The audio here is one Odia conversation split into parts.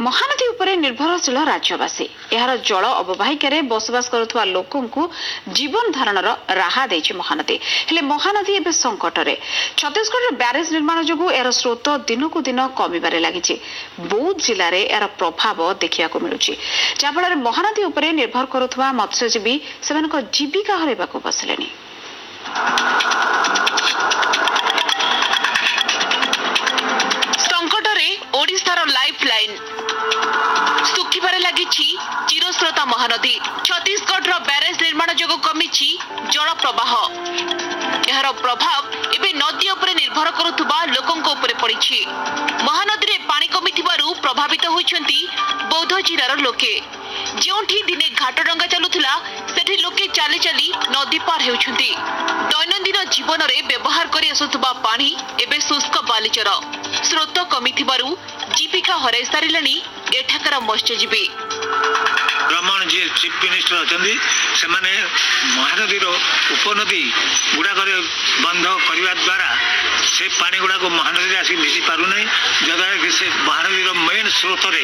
ମହାନଦୀ ଉପରେ ନିର୍ଭରଶୀଳ ରାଜ୍ୟବାସୀ। ଏହାର ଜଳ ଅବବାହିକାରେ ବସବାସ କରୁଥିବା ଲୋକଙ୍କୁ ଜୀବନ ଧାରଣର ରାହା ଦେଇଛି ମହାନଦୀ। ହେଲେ ମହାନଦୀ ଏବେ ସଙ୍କଟରେ। ଛତିଶଗଡ଼ର ବ୍ୟାରେଜ ନିର୍ମାଣ ଯୋଗୁଁ ଏହାର ସ୍ରୋତ ଦିନକୁ ଦିନ କମିବାରେ ଲାଗିଛି। ବୌଦ୍ଧ ଜିଲ୍ଲାରେ ଏହାର ପ୍ରଭାବ ଦେଖିବାକୁ ମିଳୁଛି, ଯାହାଫଳରେ ମହାନଦୀ ଉପରେ ନିର୍ଭର କରୁଥିବା ମତ୍ସ୍ୟଜୀବୀ ସେମାନଙ୍କ ଜୀବିକା ହରାଇବାକୁ ବସିଲେଣି। ସଙ୍କଟରେ ଓଡ଼ିଶାର ଲାଇଫ୍ ଲାଇନ୍। ଶୁଖିବାରେ ଲାଗିଛି ଚିରସ୍ରୋତା ମହାନଦୀ। ଛତିଶଗଡ଼ର ବ୍ୟାରେଜ ନିର୍ମାଣ ଯୋଗୁଁ କମିଛି ଜଳ ପ୍ରବାହ। ଏହାର ପ୍ରଭାବ ଏବେ ନଦୀ ଉପରେ ନିର୍ଭର କରୁଥିବା ଲୋକଙ୍କ ଉପରେ ପଡ଼ିଛି। ମହାନଦୀରେ ପାଣି କମିଥିବାରୁ ପ୍ରଭାବିତ ହୋଇଛନ୍ତି ବୌଦ୍ଧ ଜିଲ୍ଲାର ଲୋକେ। ଯେଉଁଠି ଦିନେ ଘାଟ ଡଙ୍ଗା ଚାଲୁଥିଲା, ସେଠି ଲୋକେ ଚାଲି ଚାଲି ନଦୀ ପାର ହେଉଛନ୍ତି। ଦୈନନ୍ଦିନ ଜୀବନରେ ବ୍ୟବହାର କରି ଆସୁଥିବା ପାଣି ଏବେ ଶୁଷ୍କ ବାଲିଚର। ସ୍ରୋତ କମିଥିବାରୁ ଜୀବିକା ହରାଇ ସାରିଲେଣି ଏଠାକାର ମତ୍ସ୍ୟଜୀବୀ। ରମଣ ଯିଏ ଚିଫ୍ ମିନିଷ୍ଟର ଅଛନ୍ତି, ସେମାନେ ମହାନଦୀର ଉପନଦୀ ଗୁଡ଼ାକରେ ବନ୍ଧ କରିବା ଦ୍ୱାରା ସେ ପାଣି ଗୁଡ଼ାକ ମହାନଦୀରେ ଆସିକି ମିଶି ପାରୁନାହିଁ, ଯଦ୍ୱାରା କି ସେ ମହାନଦୀର ମେନ୍ ସ୍ରୋତରେ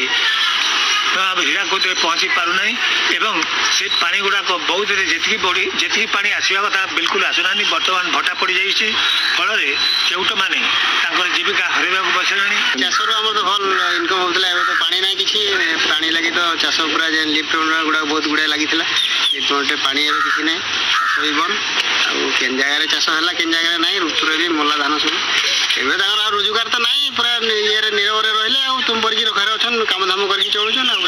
ହୀରାକୁଦରେ ପହଞ୍ଚି ପାରୁନାହିଁ ଏବଂ ସେ ପାଣି ଗୁଡ଼ାକ ବୌଦ୍ଧରେ ଯେତିକି ବଢ଼ି ଯେତିକି ପାଣି ଆସିବା କଥା ବିଲକୁଲ ଆସୁନାହାନ୍ତି। ବର୍ତ୍ତମାନ ଭଟା ପଡ଼ିଯାଇଛି, ଫଳରେ କେଉଟମାନେ ତାଙ୍କର ଜୀବିକା ହରାଇବାକୁ ବସିଲେଣି। ଚାଷରୁ ଆମର ତ ଭଲ ଇନକମ୍ ହେଉଥିଲା, ଏବେ ତ ପାଣି ନାହିଁ କିଛି। ପାଣି ଲାଗି ତ ଚାଷ ପୁରା ଯେନ୍ ଲିଫ୍ଟ ଗୁଡ଼ାକ ବହୁତ ଗୁଡ଼ାଏ ଲାଗିଥିଲା, ଲିଫ୍ଟ ପାଣି ଏବେ କିଛି ନାହିଁ, ଚାଷ ବି ବନ୍ଦ। ଆଉ କେନ୍ ଜାଗାରେ ଚାଷ ହେଲା, କେନ୍ ଜାଗାରେ ନାହିଁ। ଋତୁରେ ବି ମଲା ଧାନ ସବୁ। ଏବେ ତାଙ୍କର ଆଉ ରୋଜଗାର ତ ନାହିଁ, ପୁରା ଇଏରେ ନିରବରେ ରହିଲେ ଆଉ ତୁମ ପରିକି ଘରେ ଅଛନ୍, କାମ ଧାମ କରିକି ଚଳୁଛନ୍। ଆଉ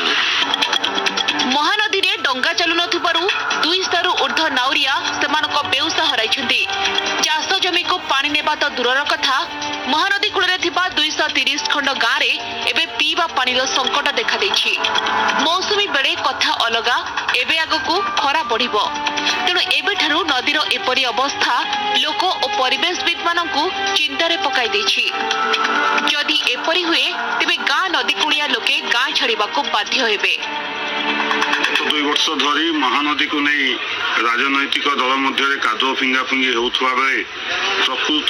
ମହାନଦୀରେ ଡଙ୍ଗା ଚାଲୁନଥିବାରୁ 200ରୁ ଉର୍ଦ୍ଧ୍ୱ ନାଉରିଆ ସେମାନଙ୍କ ବେଉସା ହରାଇଛନ୍ତି। ଚାଷ ଜମିକୁ ପାଣି ନେବା ତ ଦୂରର କଥା, ମହାନଦୀ କୂଳରେ ଥିବା 230 ଖଣ୍ଡ ଗାଁରେ ଏବେ ପିଇବା ପାଣିର ସଙ୍କଟ ଦେଖାଦେଇଛି। ମୌସୁମୀ ବେଳେ କଥା ଅଲଗା, ଏବେ ଆଗକୁ ଖରା ବଢିବ। ତେଣୁ ଏବେଠାରୁ ନଦୀର ଏପରି ଅବସ୍ଥା ଲୋକ ଓ ପରିବେଶବିତ୍ମାନଙ୍କୁ ଚିନ୍ତାରେ ପକାଇ ଦେଇଛି। ଯଦି ଏପରି ହୁଏ, ତେବେ ଗାଁ ନଦୀ କୂଳିଆ ଲୋକେ ଗାଁ ଛାଡ଼ିବାକୁ ବାଧ୍ୟ ହେବେ। ଗତ 2 ବର୍ଷ ଧରି ମହାନଦୀକୁ ନେଇ ରାଜନୈତିକ ଦଳ ମଧ୍ୟରେ କାଦୁଅ ଫିଙ୍ଗାଫିଙ୍ଗି ହେଉଥିବା ବେଳେ ପ୍ରକୃତ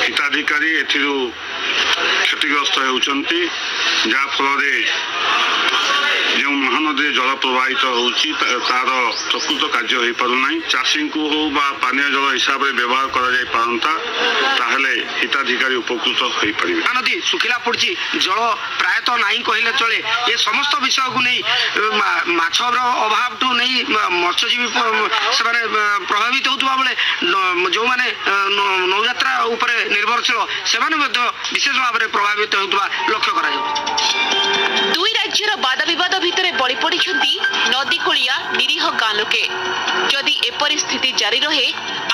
ହିତାଧିକାରୀ ଏଥିରୁ କ୍ଷତିଗ୍ରସ୍ତ ହେଉଛନ୍ତି, ଯାହାଫଳରେ ଯେଉଁ ମହାନଦୀରେ ଜଳ ପ୍ରବାହିତ ହେଉଛି ତାର ପ୍ରକୃତ କାର୍ଯ୍ୟ ହୋଇପାରୁନାହିଁ। ଚାଷୀଙ୍କୁ ହେଉ ବା ପାନୀୟ ଜଳ ହିସାବରେ ବ୍ୟବହାର କରାଯାଇ ପାରନ୍ତା, ତାହେଲେ ହିତାଧିକାରୀ ଉପକୃତ ହୋଇପାରିବେ। ମହାନଦୀ ଶୁଖିଲା ପଡ଼ିଛି, ଜଳ ପ୍ରାୟତଃ ନାହିଁ କହିଲେ ଚଳେ। ଏ ସମସ୍ତ ବିଷୟକୁ ନେଇ ମାଛର ଅଭାବଠୁ ନେଇ ମତ୍ସ୍ୟଜୀବୀ ସେମାନେ ପ୍ରଭାବିତ ହେଉଥିବା ବେଳେ ଯେଉଁମାନେ ନୌଯାତ୍ରା ଉପରେ ନିର୍ଭରଶୀଳ ସେମାନେ ମଧ୍ୟ ବିଶେଷ ଭାବରେ ପ୍ରଭାବିତ ହେଉଥିବା ଲକ୍ଷ୍ୟ କରାଯାଉଛି। ଦୁଇ ରାଜ୍ୟର ବାଦ ବିବାଦ ଭିତରେ ବଳି ପଡ଼ିଛନ୍ତି ନଦୀ କୂଳିଆ ନିରୀହ ଗାଁ ଲୋକେ। ଯଦି ଏପରି ସ୍ଥିତି ଜାରି ରହେ,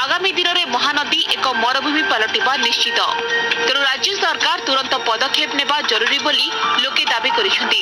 ଆଗାମୀ ଦିନରେ ମହାନଦୀ ଏକ ମରୁଭୂମି ପାଲଟିବା ନିଶ୍ଚିତ। ତେଣୁ ରାଜ୍ୟ ସରକାର ତୁରନ୍ତ ପଦକ୍ଷେପ ନେବା ଜରୁରୀ ବୋଲି ଲୋକେ ଦାବି କରିଛନ୍ତି।